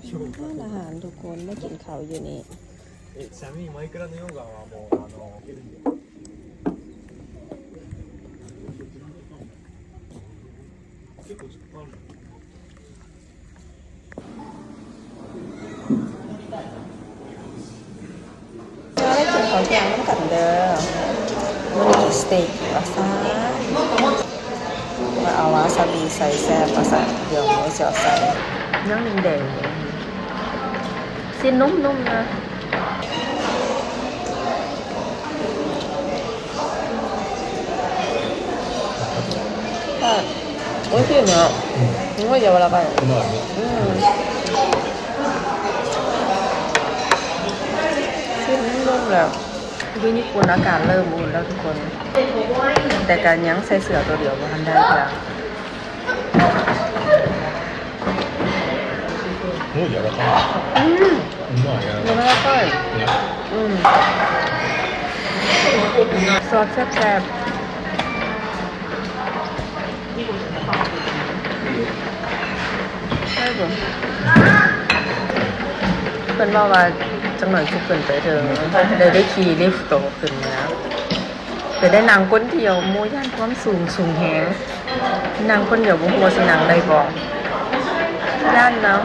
ຮ້ານອາຫານທຸກຄົນ ມາກິນເຂົ້າຢູ່ນີ້. え、ちなみにマイクラの溶岩はもう、あの、結構ある。 ເຮົາໄດ້ກິນເຂົ້າແກງນຳກັນເດີ. ມື້ນີ້ກິນສະເຕັກວ່າຊັ້ນ ວ່າເອົາວາຊາບິໃສ່ແຊບວ່າຊັ້ນ. ດຽວມື້ຊິເອົາໃສ່ ຍັງແດງໆຢູ່. ຊີ້ນນຸ້ມໆນະ. ໂອ້ຍ ຊີມແລ້ວ ອືມ ມັນກໍຢາວລະບາຍ ອືມ ຊີມນຸ້ມແລ້ວ. ຢູ່ຍີ່ປຸ່ນອາກາດເລີ່ມອຸ່ນແລ້ວທຸກຄົນ ແຕ່ກໍຍັງໃສ່ເສື້ອໂຕດຽວບໍ່ທັນໄດ້ເທື່ອ. おー、柔らかい。うん。うまい、柔らかい。柔らかい。ね。うん。 ຊອດແຊບໆ ໃຊ່ບໍ່? ເພິ່ນເວົ້າວ່າຈັກໜ້ອຍຊິຂຶ້ນໄປເທິງ ແລ້ວໄດ້ຂີ່ລິຟໂຕຂຶ້ນມາ. ແຕ່ໄດ້ນັ່ງຄົນດຽວ ໂມຢ້ານຄວາມສູງ ສູງແຮງ. ນັ່ງຄົນດຽວບໍ່ຮູ້ວ່າຊິນັ່ງໄດ້ບໍ່ ຢ້ານເນາະ.